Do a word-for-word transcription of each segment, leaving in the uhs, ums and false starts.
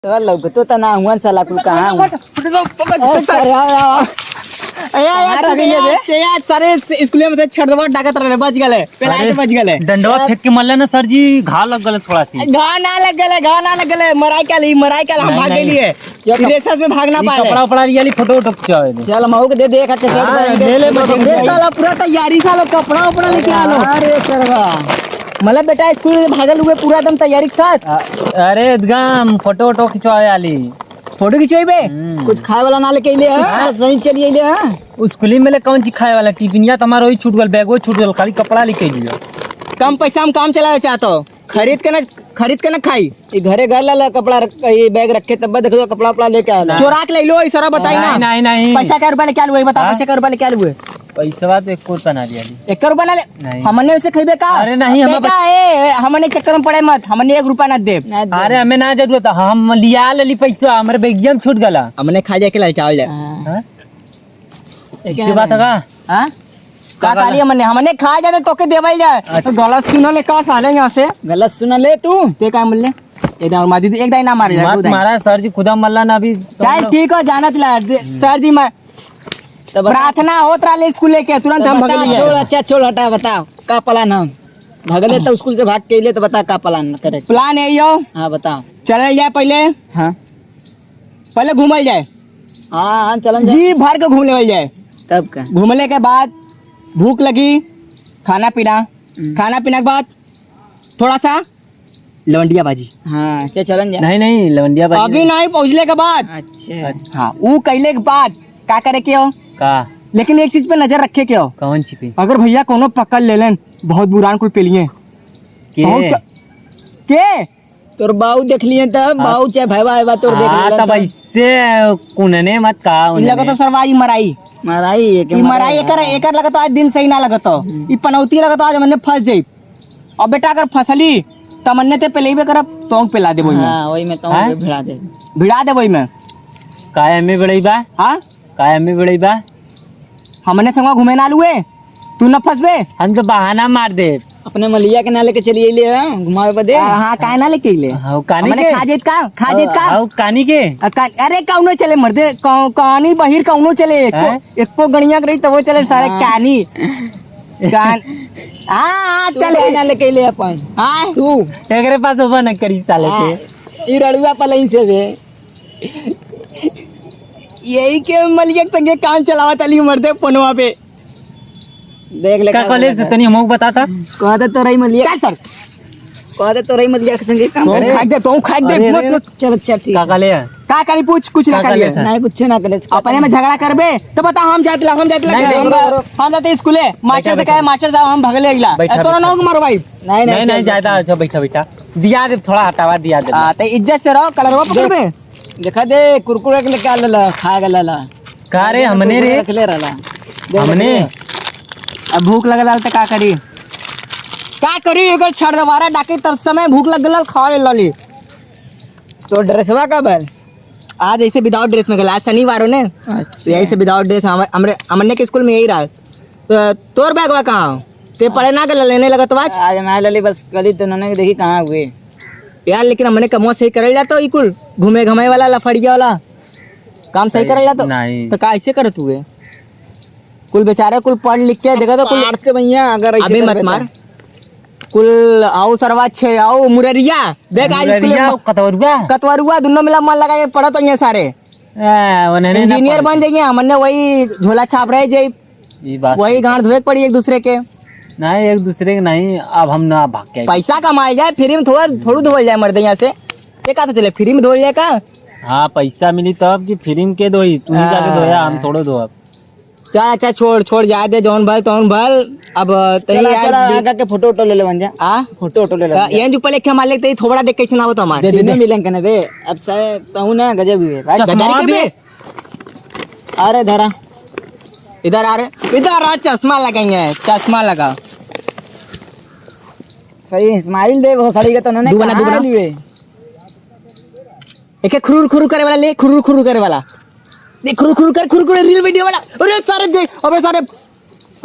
तो लौकतो त ना हुअन साला, कुल कहाँ हुआ? ए, सर, आओ, आओ, आओ। ए, यार, कहाँ रह गई है बे? यार, यार, सारे स्कूल में से छड़वा डाकत रहले, बच गले, पेला अरे, से बच गले। डंडवा फेंक के मरले ना सर जी, घाव लग गले थोड़ा सी। घाव ना लग गले, घाव ना लग गले, मराई का ली, मराई का ली, हम नहीं, भाग नहीं। गेलिए। ये तो रेसेस में भाग ना ई पाए। कपड़ा उपड़ा लिया ली, फोटो वोटो खिंचावे दे। चल, मऊ के दे दे, एक हाथ से हाँ, शर्ट पहन के ले ले, फोटो मऊ के खिंचावे। दे। साला पूरा तैयारी, साला कपड़ा उपड़ा लेके आ लो। अरे सरवा। मतलब बेटा स्कूल में भागल हुए पूरा एकदम तैयारी के साथ। आ, अरे एकदम फोटो वोटो खिंचवावे आली। फोटो खिंचवाइबे? हम्म। कुछ खाए वाला ना लेके अइले, हाँ? हाँ। सही चलिए अइले, हाँ? स्कूल में ले कौन चीज खाए वाला? टिफिनिया तो हमारा वही छूट गल, बैगो छूट गल, खाली कपड़ा लेके अइले। कम पैसा में काम चलावे चाहत हो? खरीद के ना, खरीद के ना खाई। ई घरे घर ला, ला कपड़ा रख, ई बैग रखे, तब देख लो कपड़ा उपड़ा लेके आला। ना। चोरा के ले लो, ई सारा बताई ना। नहीं, नहीं, नहीं। पैसा कै रुपया लेके आलू है, बता, हाँ? पैसा कै रुपया लेके आलू है? पैसवा तो एको रुपया ना दिया जी। एक रुपया ना ले? नहीं। हमने उसे खइबे का? अरे नहीं, हम बेटा, ए, ए, हमने चक्कर में पड़े मत, हमने एक रुपया ना देब। ना देब। अरे हमें ना जरूरत है, हम लिया लेली पैसा, हमरे बैगिया में छूट गला। हमने खा जाके ललचावल जाए। हाँ। हाँ? ऐसे बात है का? हाँ? का का कहली? हमने, हमने खा जाए तो तोके देवल जाए। अच्छा। तो गलत सुनले का साले यहाँ से? गलत सुनले तू? ते का बोलले? एक दाई और मार दी, एक दाई ना मारे, मत दो दाई। मारा, सर जी खुदा मल्ला ना अभी। चल ठीक हो, जानत ला, दे-, हम्म। सर जी मार-, तो बता। प्रार्थना होत रहले स्कूल लेके, तुरंत तो हम बता, भगलिए। छोड़, अच्छा छोड़, हटा, बताओ का प्लान हम भगले तो स्कूल से भाग के अइले तो बता का प्लान करे? प्लान यही हो। हाँ, बताओ। चलल जाए पहले। हाँ। पहले घूमल जाए। हाँ, हाँ, चलन जाए। जी भर के घूम लेवल जाए। तब का? घूमले के बाद भूख लगी, खाना पीना, हम्म। खाना पीना के बाद थोड़ा सा लवंडिया बाजी। हाँ, अच्छा, चलन जाए। नहीं, नहीं, लवंडिया बाजी अभी नहीं। नहीं पहुँचले के बाद। अच्छा। हाँ, ऊ कैले के बाद का करे के हो? का? लेकिन एक चीज पे नजर रखे के हो। कौन चीज पे? अगर भैया कोनो पकड़ लेलन, बहुत बुरान कुल पेलिए। के? बहुत च-, के? तोर बाऊ देख लिए तब, हाँ। बाऊ चाहे भैया, भैया तोर देख हाँ, लेलन तब तब। ऐसे कुनने मत का इ लगत उनने। सरवा ई मराई। मराई, एके ई मराई मराई, एकर, हाँ। एकर लगत आज दिन सही ना लगत हो। हम्म। ई पनौती लगत आज मन्ने फंस जाई। अब बेटा अगर फंसली, त मन्ने ते पेलइबे करब, तोंग पेला देबो इमे। हाँ, वही में तोंग हाँ? भिड़ा दे। भिड़ा देबो इमे। काहे हमें भिड़ई बा? हाँ? काहे हमें भिड़ई बा? हमने संगवा घूमे ना लुए, तू न फंसबे। हम तो बहाना मार दे। अपने मलिया के ना लेके चलिए ले, हाँ, घुमावे बदे। आ, हाँ, काहे ना लेके ले? हाँ, कानी हमने के? खा जेत का? खा जेत का? हाँ, कानी के? आ, का-, अरे, कौनो चले मर्दे, कौ-, कानी बहिर कौनो चले, एको, हैं? एको गणिया के रही तो वो चले सारे हाँ। कानी। कान-, हाँ, हाँ, तू चले। काहे ना लेके ले अपन? हाँ? तू। एकरे पास ओबा न करी साले हाँ। के। ई रड़ुआ पलई से बे। यही के मलिया के संगे काम चलावत आली मर्दे फोनवा पे। देख ले का का कहले बोलत से है। तनी हमहू बताता। कह दे तो रही मलिया। चल सर। कह दे तो रही मलिया के संगे काम तो करे। खाए दे, तो खाए दे, अरे, मत, अरे। मत। चल, चल, ठीक का है। कहले है? का कहली पूछ, कुछ ना का कहले कहली है। सर? नहीं, कुछ ना कहले। अपने में झगड़ा करबे, तो बता हम जात ला, हम जात ला, नहीं, हम, नहीं। हम जाते स्कूले, मास्टर बैठा, से कहे, बैठा। मास्टर साहब हम भगले अगला। बैठा, ए, तोरा बैठा। नाम मरवाई। नहीं, नहीं, नहीं, चल, नहीं, चल, ज्यादा चल। अच्छा, बैठा, बैठा। दिया दे, थोड़ा हटावा, दिया दे। आ, ते इज्जत से रहो, कलरवा पकड़बे। देखा दे, कुरकुरे के लेके आ लेला, खा के लेला। का रे, हमने रे? रखले रहला। देख, हमने? देख। अब भूख लगल त का करी? का करी? एकर छरदवारा डाके तब समय भूख लग गल, खा ले लाली। तो ड्रेसवा का बल? आज ऐसे without dress में गला, आज शनिवार हो ने। अच्छा। यही से without dress हमर-, हमरे, हमने के स्कूल में यही रहा। तो तोर बैगवा कहाँ हो? ते पढ़े ना गल, लेने लगत आज। आज मैं लली बस गली तो नने देखी कहाँ हुए। यार, लेकिन हमने कमवा सही करल जातो, ई कुल घूमे घामे वाला, लफड़िया वाला काम सही सही, करल जातो। नहीं। तो का ऐसे करत हुए? कुल बेचारे कुल पढ़ लिख के देखा तो कुल मारते भैया, अगर ऐसे अभी मत करबे तो। मार। कुल आओ सरवा छे, आओ मुररिया। देख आज कुल मुररिया, म-, कतवरुआ। कतवरुआ, दुनो मिला मन लगा के पढ़त होइए सारे। ए, उन्हें ना इंजीनियर पढ़ बन के। जाइए, हमने वही झोला छाप रहे जे ई बात वही सही। गांड धोए के पड़ी एक दूसरे के। नहीं, एक दूसरे के नहीं, अब हम ना भाग के। पैसा कमाए जाए, फ्री में थोड़ा, थोड़ू धोल जाए मर्दे यहाँ से। ये का तो चले, फ्री में धोल जाए का? हाँ, पैसा मिली तब कि फ्री में के धोई? तू ही जाके हाँ। धोया, हम थोड़ो धोअब। चल, अच्छा, छोड़, छोड़, जाए दे, जौन भल, तौन भल। अब तही चला, यार चला, दे- आगा के फोटो वोटो ले लेवन जा। आ? फोटो वोटो ले लेवन का, जा। ये जो पहले क्या मालिक, तेरी थोबड़ा देख के सुनाओ तो हमारे। दे, दे, दे। मिलन के ना बे, अब से कहूँ ना, गजब ही है। भाई, चश्मा गद्दारी के भी। बे? अरे धरा, इधर आ रे, इधर आ, चश्मा लगाएंगे, चश्मा लगा। सही स्माइल दे, वो साड़ी का तो उन्होंने दू बना, दू कहाँ बना। लिए? एक एक खुरुर खुरुर करे वाला ले, खुरुर खुरुर करे वाला। देख, खुरुर खुरुर कर, खुरुर खुरुर reel video वाला। अरे सारे देख, अबे सारे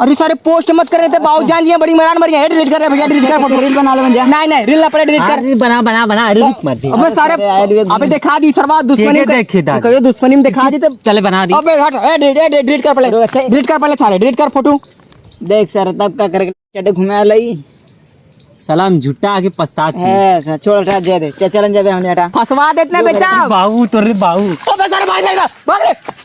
अरे सारे, पोस्ट मत करे थे, बाबू जान लिया, बड़ी मरान मरी है। डिलीट कर रे भैया, डिलीट कर फोटो। रील बना ले भैया। नहीं, नहीं, रील ना पड़े, डिलीट कर। अरे बना, बना, बना, अरे रुक मत दे। अबे सारे, अरे, अरे, अबे दिखा दी सरवा दुश्मनी के के। देखे दादा। कहियो दुश्मनी में दिखा दी तो। चले बना दी। अबे हट, ए, डिलीट, ए, डिलीट कर पहले। अरे, अच्छा। डिलीट कर पहले सारे, डिलीट कर फोटो। देख सर, तब का करके चटे घुमा लई। सलाम, झुट्टा आके पछतात है। है, छोड़, हटा, दे दे। चल, चलन जाबे हमने, हटा। फंसवा देत ना बेटा। बाबू, तोरे बाबू। अबे सारे भाग रे, भाग रे।